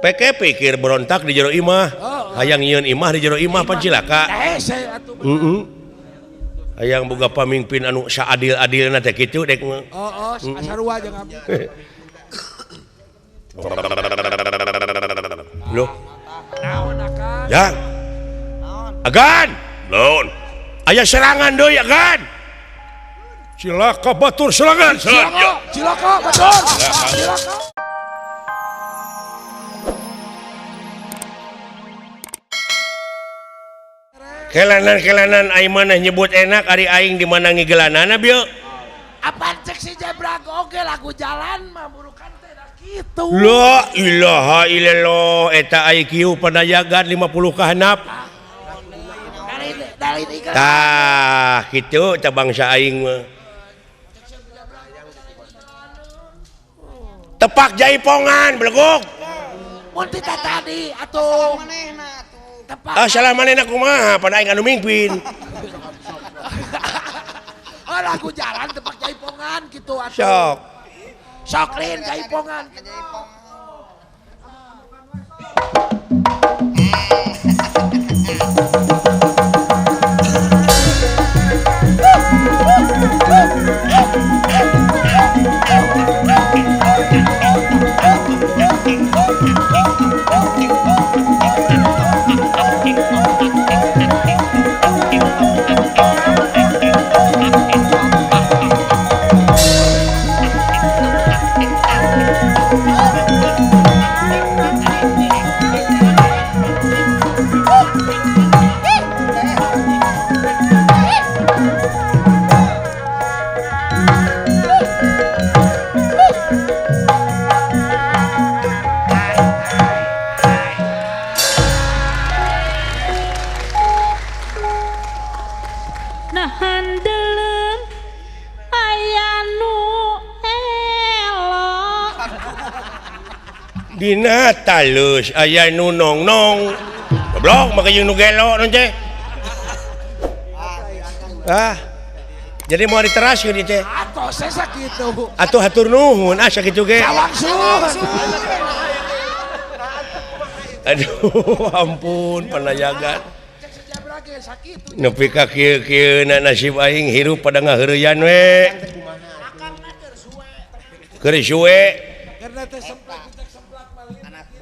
Peke pikir berontak di jero imah. Hayang nyieun imah di jero imah pan cilaka. Heeh. Hayang boga pamimpin anu saadil-adilna teh kitu dek. Heeh, sarua jeung abdi. Loh. Naon akan? Jang. Agan. Naon? Aya serangan deui agan. Cilaka batur serangan. Cilaka, cilaka batur. Cilaka. Kelanan-kelanan aing maneh nyebut enak ari aing di mana ngigelanana bieu. Apaan cek si Jebrak oge lagu jalan mah burukan teh da kitu. La ilaha illallah eta IQ panayagan 50 kahanap. Tah kitu tah bangsa aing mah. Tepak jaipongan beleguk. Mun ti tadi atuh. Ah salah manehna kumaha pada aing anu mingpin. Oh lagu jalan tepak jaipongan gitu atuh. Sok. Sok lin jaipongan. Dina talus aya nu nongnong. Goblok make jeung nu gelo non teh. Ah. Jadi mau diteraskeun ieu teh. Atuh saya sakitu. Atuh hatur nuhun ah sakitu ge. Aduh ampun panayagan. Nepi ka kieu-kieu na nasib aing hirup pada ngaheureyan we. Keur suwe.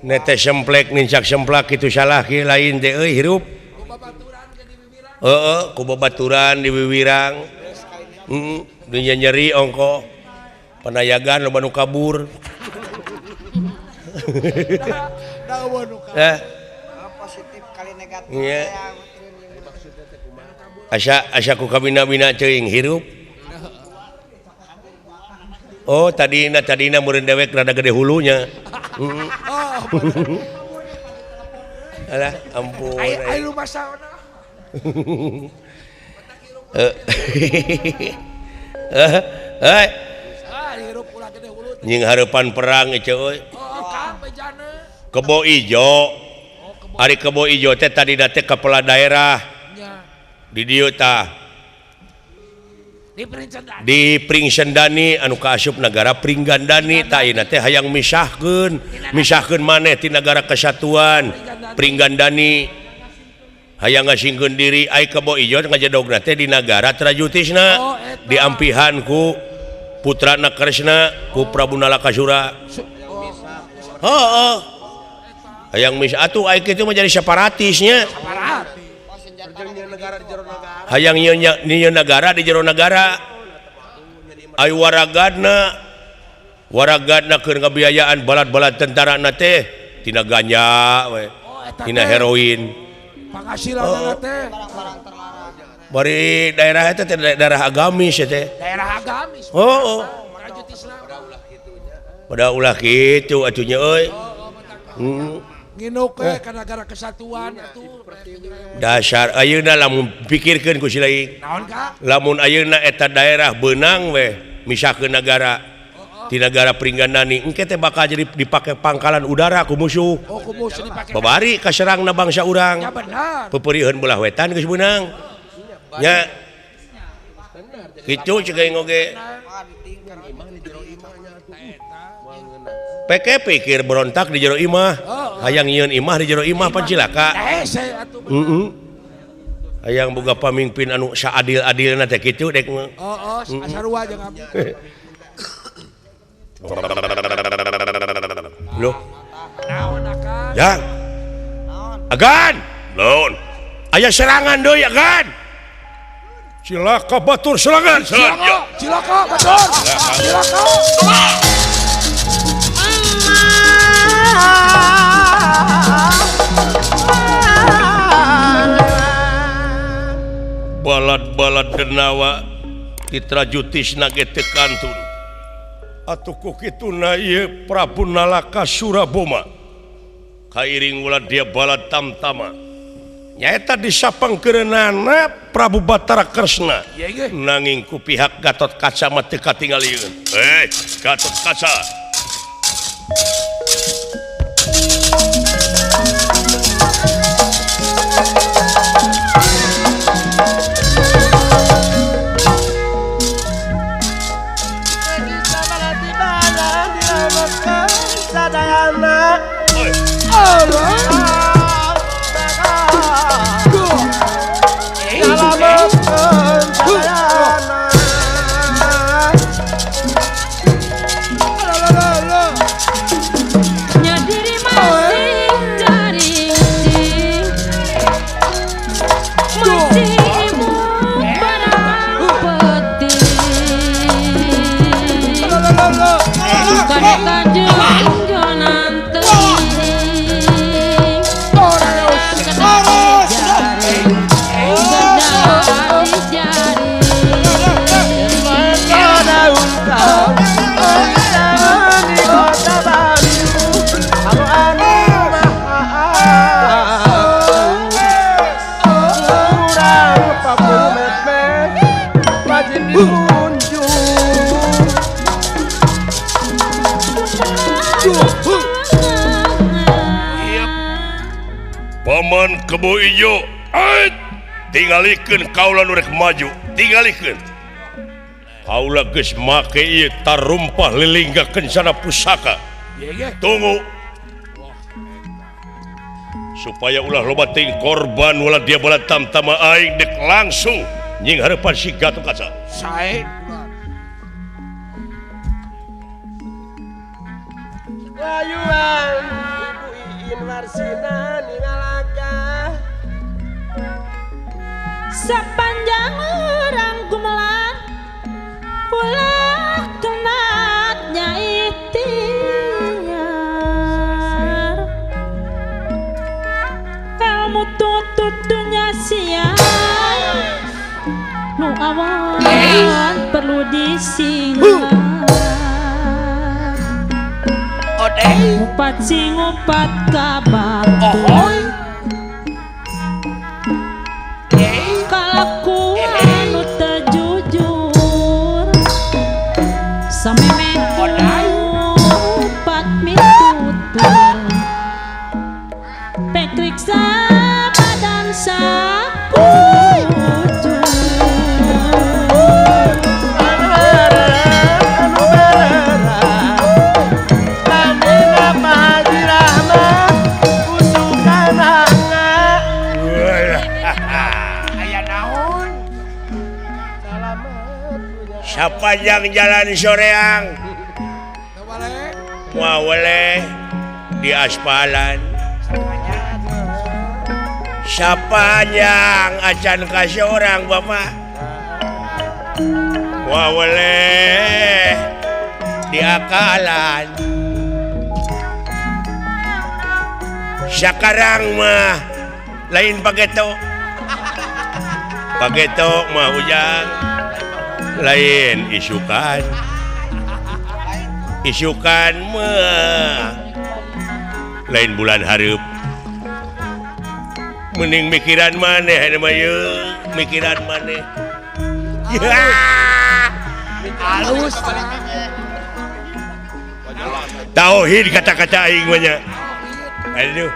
Nete semplek nincak semplak itu salah ki lain teh euy hirup. Heeh, ku babaturan di wiwirang. Heeh, dunya nyeri ongko. Panayagan loba nu kabur. Eh. Positif kali negatif. Nya. Asa asa ku kabina-bina teuing hirup. Oh, tadina tadina meureun dewek rada gede hulunya. Alah, ampun. Ayo masaona. Eh. Nying harapan perang ieu euy. Kebo ijo. Ari kebo ijo teh tadina teh kepala daerah. Di dieu tah. Di Pringsendani anu kaasup nagara Pringgandani tah ayeuna teh hayang misahkeun misahkeun maneh ti nagara kesatuan Pringgandani hayang ngasingkeun diri ai Kebo Ijo ngajedogna teh di nagara Trajutisna diampihan ku putrana Kresna ku Prabu Nalakasura. Heeh. Hayang mis atuh ai kitu mah jadi separatisnya. Hayang nyieun nagara di jero nagara. Ai waragadna waragadna keur ngabiayaan balad-balad tentarana teh tina ganja we, tina heroin. Panghasilanna teh bari daerah eta teh daerah agamis teh. Daerah agamis. Heeh. Pada ulah kitu atuh nya euy. Nginuk we ka nagara kesatuan atuh. Dasar ayeuna lamun pikirkeun ku si lain. Naon ka? Lamun ayeuna eta daerah beunang we misahkeun nagara ti nagara Pringgandani engke teh bakal jadi dipake pangkalan udara ku musuh. Oh, ku musuh dipake. Babari kaserangna bangsa urang. Ya benar. Peupeurieun belah wetan geus beunang. Nya. Kitu cek aing oge. Peke pikir berontak di jero imah. Hayang nyieun imah di jero imah pan cilaka. Hese atuh. Heeh. Hayang boga pamimpin anu saadil-adilna teh kitu dek. Heeh, sarua jeung abdi. Loh. Naon akan? Yang. Agan. Naon? Aya serangan deui agan. Cilaka batur serangan. Cilaka, cilaka batur. Cilaka. Balad-balad denawa Titra Jutisna ge teu kantun. Atuh ku kituna ieu Prabu Nalaka Suraboma kairing ulah dia balad tamtama nyaeta disapangkeureunana Prabu Batara Kresna nanging ku pihak Gatot Kaca mah teu katingalieun. Hei Gatot Kaca, Paman Kebo Ijo, tingalikeun kaula nu rek maju, tingalikeun. Kaula geus make ieu tarumpah lilingga kencana pusaka. Tunggu. Supaya ulah loba teuing korban ulah dia bala tamtama aing dek langsung nying hareupan si Gatot Kaca. Sae. Layuan Ibu Iin Warsina ningalaka sepanjang orang gumelar ulah kenatnya itiar ilmu tutut dunya siang nu awan perlu disingar ngupat sing ngupat kabar kalakuan nu teu jujur samemeh ngupat mitutur pekriksa badan sakujur. Sepanjang jalan soreang wawele di aspalan sepanjang acan kasih orang bapak wawele di akalan sekarang mah lain pageto pageto mah ujang lain isukan isukan mah lain bulan hareup mending mikiran maneh mah yeuh mikiran maneh ya halus tauhid kata-kata aing mah nya aduh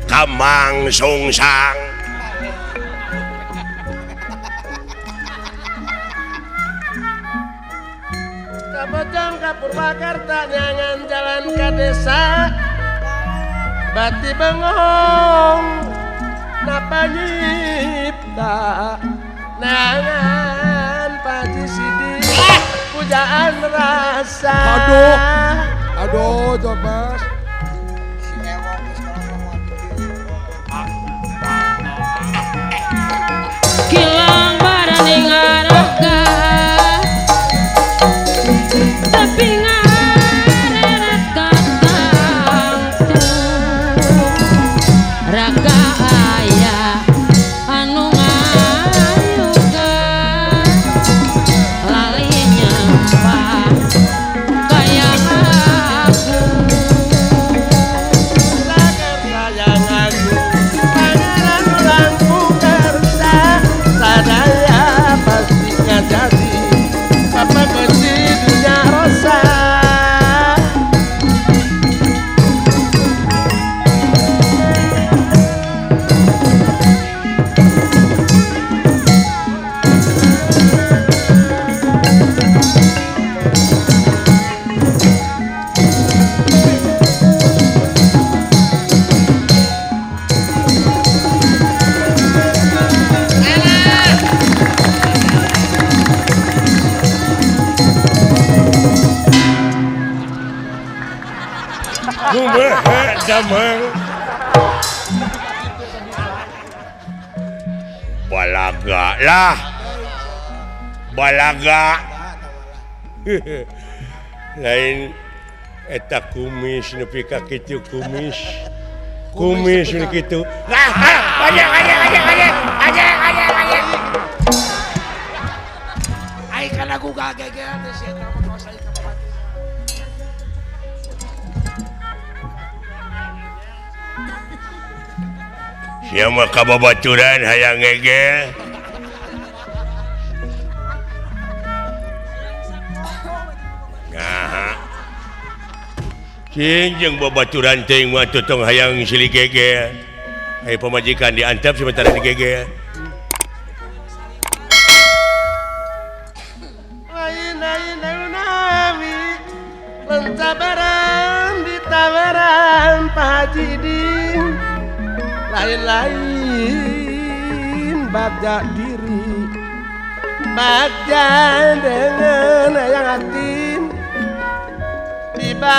kamang sungsang Bandung ka Purwakarta nyangan jalan ka desa bati bengong napa nyipta nangan Paji Sidi pujaan rasa. Aduh, aduh, Thomas. Kilang barang ngarahka tapi ngareret katangtu raka aya anu ngayuga lali nyampa kaya aku sayang aku pangeran orang Pukarsa sadaya pasti ngajadi apa mesti dunia rosa. Kumaha damang balaga lah balaga lain eta kumis nepi ka kitu kumis kumis nu kitu lah aja aja aja aja aja aja aja ai kana ku gagegean teh si eta mah kawas aing ka bapak. Sia mah ka babaturan hayang ngegel. Nah. Cing jeung babaturan teuing mah tong hayang silih gegel. Aya pamajikan diantep sementara digegel. Lain-lain nawi lencabaran ditawaran Pak Haji Ding lain-lain bagja diri bagja dengan yang hati di bageran.